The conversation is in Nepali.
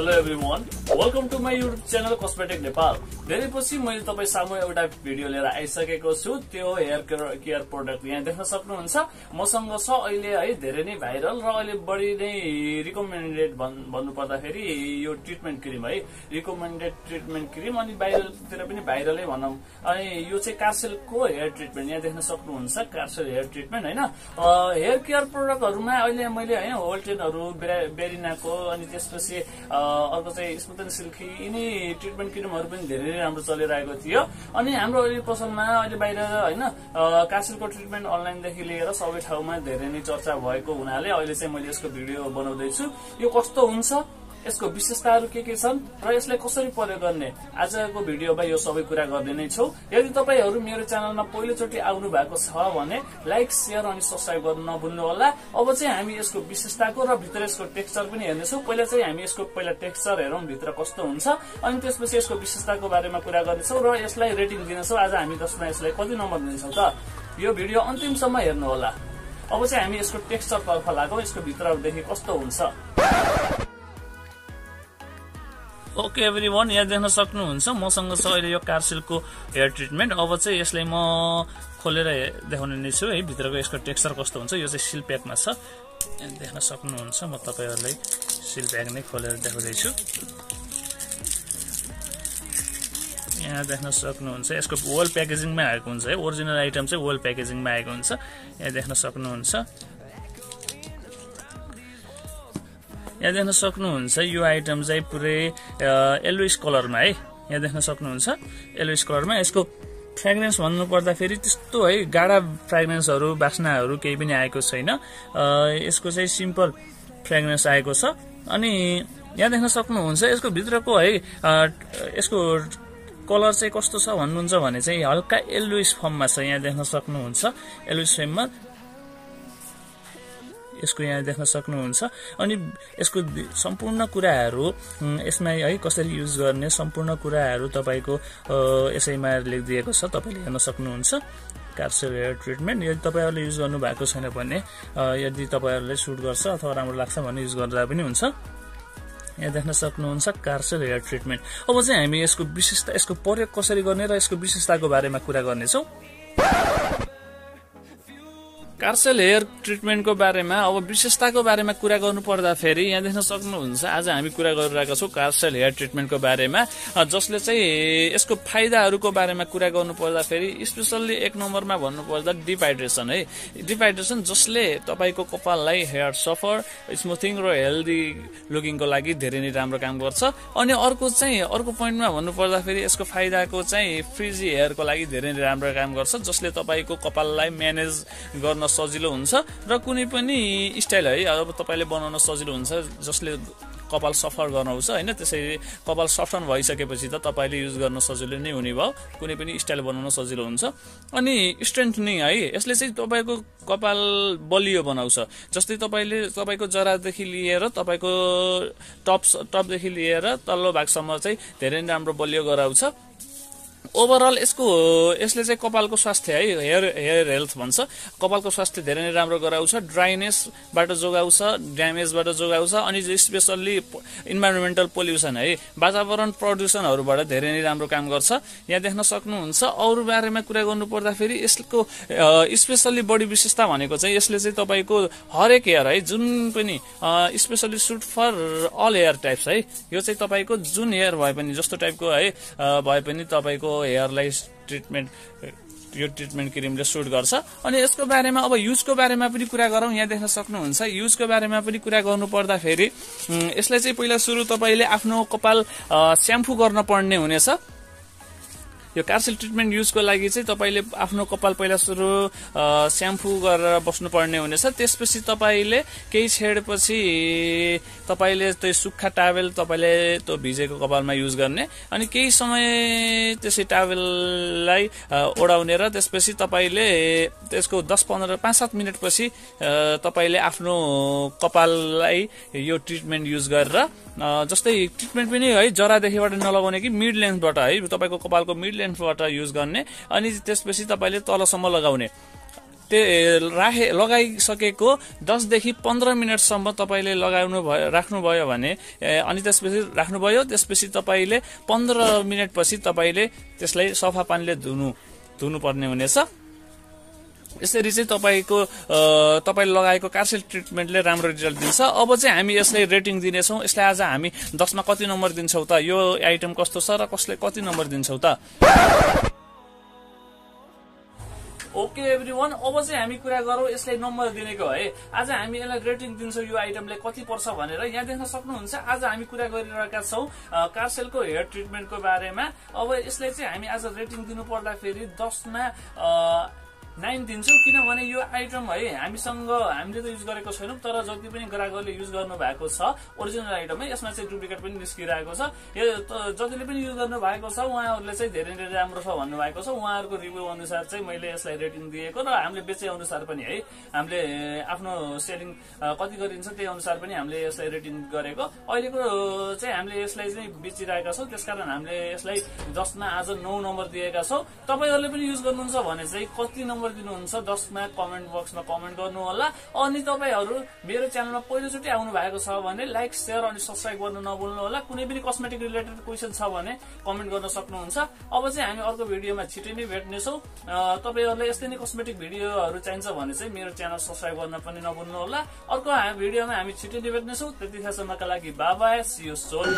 Hello everyone, welcome to my YouTube channel Cosmetic Nepal. धेरै पछि मैले तपाई सामु एउटा भिडियो लिएर आइसकेको छु। त्यो हेयर केयर प्रोडक्ट यहाँ देख्न सक्नुहुन्छ। मसँग छ अहिले है धेरै नै भाइरल र अहिले बढी नै रिकमेन्डेड भन्नु पर्दाखेरि यो ट्रिटमेन्ट क्रिम है, रिकमेन्डेड ट्रिटमेन्ट क्रिम अनि बाहिरतिर पनि भाइरलै भनौं। अनि यो चाहिँ कार्सेलको हेयर ट्रिटमेन्ट यहाँ देख्न सक्नुहुन्छ। कार्सेल हेयर ट्रिटमेन्ट हैन, हेयर केयर प्रोडक्टहरुमा अहिले मैले है होल्टेनहरु बेरिनाको अनि त्यसपछि अर्को चाहिँ स्मुथ एन्ड सिल्की यिनी ट्रिटमेन्ट क्रिमहरु पनि धेरै राम्रो चलिरहेको थियो। अनि हाम्रो अहिले पसलमा अहिले बाहिर हैन कार्सेलको ट्रिटमेन्ट अनलाइन देखि लिएर सबै ठाउँमा धेरै नै चर्चा भएको हुनाले अहिले चाहिँ मैले यसको भिडियो बनाउँदै छु। यो कस्तो हुन्छ, यसको विशेषताहरु के छन् र यसलाई कसरी प्रयोग गर्ने, आजको भिडियोमा यो सबै कुरा गर्ने नै छौ। यदि तपाईहरु मेरो च्यानलमा पहिलो चोटी आउनु भएको छ भने लाइक, शेयर अनि सब्स्क्राइब गर्न नभुल्नु होला। अब चाहिँ हामी यसको विशेषताको र भित्र यसको टेक्सचर पनि हेर्नेछौं। पहिला चाहिँ हामी यसको टेक्सचर हेरौं भित्र कस्तो हुन्छ, अनि त्यसपछि यसको विशेषताको बारेमा कुरा गर्नेछौं र यसलाई रेटिङ दिनेछौं। आज हामी 10 मा यसलाई कति नम्बर दिन्छौं त यो भिडियो अन्तिमसम्म हेर्नु होला। अब चाहिँ हामी यसको टेक्सचर तर्फ लागौं, यसको भित्रदेखि कस्तो हुन्छ। ओके एभ्रीवन, यहाँ देख्न सक्नुहुन्छ मसँग छ अहिले यो कार्सेलको हेयर ट्रिटमेन्ट। अब चाहिँ यसलाई म खोलेर देखाउने नै छु है भित्रको यसको टेक्सचर कस्तो हुन्छ। यो चाहिँ सिल प्याकमा छ, देख्न सक्नुहुन्छ। म तपाईहरुलाई सिल प्याक नै खोलेर देखाउँदै छु। यहाँ देख्न सक्नुहुन्छ यसको वल प्याकेजिङमा आएको हुन्छ है, ओरिजिनल आइटम चाहिँ वल प्याकेजिङमा आएको हुन्छ। यहाँ देख्न सक्नुहुन्छ, यहाँ देख्न सक्नुहुन्छ यो आइटम चाहिँ पुरै येलोइश कलरमा है। यहाँ देख्न सक्नुहुन्छ येलोइश कलरमा। यसको फ्रेग्रेन्स भन्नु पर्दा फेरि त्यस्तो है गाढा फ्रेग्रेन्सहरु बास्नाहरु केही पनि आएको छैन। यसको चाहिँ सिम्पल फ्रेग्रेन्स आएको छ। अनि यहाँ देख्न सक्नुहुन्छ यसको भित्रको है यसको कलर चाहिँ कस्तो छ भन्नुहुन्छ भने चाहिँ हल्का येलोइश फर्ममा छ। यहाँ देख्न सक्नुहुन्छ येलोइश फर्ममा यसको यहाँ देख्न सक्नुहुन्छ। अनि यसको सम्पूर्ण कुराहरु यसमा है कसरी युज गर्ने सम्पूर्ण कुराहरु तपाईको यसैमा लेखिदिएको छ, तपाईले हेर्न सक्नुहुन्छ। कार्सेल हेयर ट्रिटमेन्ट यदि तपाईहरुले युज गर्नु भएको छैन भने यदि तपाईहरुले सुट गर्छ अथवा राम्रो लाग्छ भने युज गर्दा पनि हुन्छ। यहाँ देख्न सक्नुहुन्छ कार्सेल हेयर ट्रिटमेन्ट। अब चाहिँ हामी यसको विशेषता, यसको प्रयोग कसरी गर्ने र यसको विशेषताको बारेमा कुरा गर्नेछौं। कार्सेल हेयर ट्रिटमेन्टको बारेमा अब विशेषताको बारेमा कुरा गर्नु पर्दा फेरि यहाँ देख्न सक्नुहुन्छ आज हामी कुरा गरिरहेका छौं कार्सेल हेयर ट्रिटमेन्टको बारेमा, जसले चाहिँ यसको फाइदाहरुको बारेमा कुरा गर्नु पर्दा फेरि स्पेशल्ली एक नम्बरमा भन्नु पर्दा डिप हाइड्रेसन है। डिप हाइड्रेसन जसले तपाईको कपाललाई हेयर सफर, स्मुथिङ र हेल्दी लुकिङको लागि धेरै नै राम्रो काम गर्छ। अनि अर्को पोइन्टमा भन्नु पर्दा फेरि यसको फाइदाको चाहिँ फ्रिजी हेयरको लागि धेरै नै राम्रो काम गर्छ, जसले तपाईको कपाललाई म्यानेज गर्न सजिलो हुन्छ र कुनै पनि स्टाइल है अब तपाईले बनाउन सजिलो हुन्छ, जसले कपाल सफर गराउँछ हैन। त्यसैले कपाल सफ्टन भइसकेपछि त तपाईले युज गर्न सजिलो नै हुने भयो, कुनै पनि स्टाइल बनाउन सजिलो हुन्छ। अनि स्ट्रेन्थनिङ है, यसले चाहिँ तपाईको कपाल बलियो बनाउँछ। जस्तै तपाईको जरादेखि लिएर तपाईको टपदेखि लिएर तल्लो भागसम्म चाहिँ धेरै नै राम्रो बलियो गराउँछ। ओभरअल यसले चाहिँ कपालको स्वास्थ्य है हेयर हेल्थ भन्छ, कपालको स्वास्थ्य धेरै नै राम्रो गराउँछ, ड्राइनेसबाट जोगाउँछ, ड्यामेजबाट जोगाउँछ। अनि स्पेशल्ली इन्भाइरोमेन्टल पोल्युसन है वातावरण प्रदूषणहरुबाट धेरै नै राम्रो काम गर्छ। यहाँ देख्न सक्नुहुन्छ। अरु बारेमा कुरा गर्नु पर्दा फेरि यसको स्पेशल्ली बडी विशेषता भनेको चाहिँ यसले चाहिँ तपाईको हरेक हेयर है जुन पनि specially suit for all hair types है। यो चाहिँ तपाईको जुन हेयर भए पनि जस्तो टाइपको है भए पनि तपाईको हेयरलाई यो ट्रिटमेन्ट क्रिमले सुट गर्छ। अनि यसको बारेमा अब युजको बारेमा पनि कुरा गरौं। यहाँ देख्न सक्नुहुन्छ युजको बारेमा पनि कुरा गर्नु पर्दा फेरि यसलाई चाहिँ पहिला सुरु तपाईले आफ्नो कपाल स्याम्पू गर्न पर्ने हुनेछ। यो कार्सेल ट्रिटमेन्ट युजको लागि चाहिँ तपाईले आफ्नो कपाल पहिला सुरु स्याम्पू गरेर बस्नुपर्ने हुनेछ। त्यसपछि तपाईले केही छेडपछि तपाईले त्यो सुक्खा टावेल तपाईले त्यो भिजेको कपालमा युज गर्ने अनि केही समय त्यसै टावेललाई ओडाउने र त्यसपछि तपाईले त्यसको 5-7 मिनेट पछि तपाईले आफ्नो कपाललाई यो ट्रिटमेन्ट युज गरेर जस्तै ट्रिटमेन्ट पनि है जरादेखिबाट नलगाउने कि मिड लेन्थबाट है तपाईको कपालको मिड लेन्थबाट युज गर्ने अनि त्यसपछि तपाईले तलसम्म लगाउने। लगाइसकेको 10 देखि 15 मिनेटसम्म तपाईले राख्नुभयो भने अनि त्यसपछि राख्नुभयो, त्यसपछि तपाईले 15 मिनेटपछि तपाईले त्यसलाई सफा पानीले धुनु पर्ने हुनेछ। यसरी चाहिँ तपाईले लगाएको कार्सेल ट्रिटमेन्टले राम्रो रिजल्ट दिन्छ। अब चाहिँ हामी यसलाई रेटिङ दिनेछौँ। यसलाई आज हामी 10 मा कति नम्बर दिन्छौ त? यो आइटम कस्तो छ र कसले कति नम्बर दिन्छौ त? ओके एभ्रीवन, अब चाहिँ हामी कुरा गरौँ यसलाई नम्बर दिनेको है। आज हामी यसलाई रेटिङ दिन्छौँ यो आइटमले कति पर्छ भनेर। यहाँ देख्न सक्नुहुन्छ आज हामी कुरा गरिरहेका छौँ कार्सेलको हेयर ट्रिटमेन्टको बारेमा। अब यसलाई चाहिँ हामी आज रेटिङ दिनु पर्दाखेरि 10 मा 9 दिन्छौँ, किनभने यो आइटम है हामीले त युज गरेको छैनौँ, तर जति पनि ग्राहकहरूले युज गर्नु भएको छ ओरिजिनल आइटम है, यसमा चाहिँ डुप्लिकेट पनि निस्किरहेको छ। यो जतिले पनि युज गर्नु भएको छ उहाँहरूले चाहिँ धेरै नै राम्रो छ भन्नुभएको छ। उहाँहरूको रिभ्यू अनुसार चाहिँ मैले यसलाई रेटिङ दिएको र हामीले बेचे अनुसार पनि है, हामीले आफ्नो सेलिङ कति गरिन्छ त्यही अनुसार पनि हामीले यसलाई रेटिङ गरेको। अहिलेको चाहिँ हामीले यसलाई चाहिँ बेचिरहेका छौँ, त्यसकारण हामीले यसलाई 10 मा आज 9 नम्बर दिएका छौँ। तपाईहरूले पनि युज गर्नुहुन्छ भने चाहिँ कति नम्बर दिनुहुन्छ 10 मा कमेन्ट बक्समा कमेन्ट गर्नु होला। अनि तपाईहरू मेरो च्यानलमा पहिलोचोटि आउनु भएको छ भने लाइक, शेयर अनि सब्स्क्राइब गर्न नभुल्नु होला। कुनै पनि कस्मेटिक रिलेटेड क्वेशन छ भने कमेन्ट गर्न सक्नुहुन्छ। अब चाहिँ हामी अर्को भिडियोमा छिटै नै भेट्नेछौँ। तपाईहरुलाई यस्तै नै कस्मेटिक भिडियोहरु चाहिन्छ भने चाहिँ मेरो च्यानल सब्स्क्राइब गर्न पनि नभुल्नु होला। अर्को भिडियोमा हामी छिटै नै भेट्नेछौँ। त्यतिखेरसम्मका लागि bye bye, see you Son.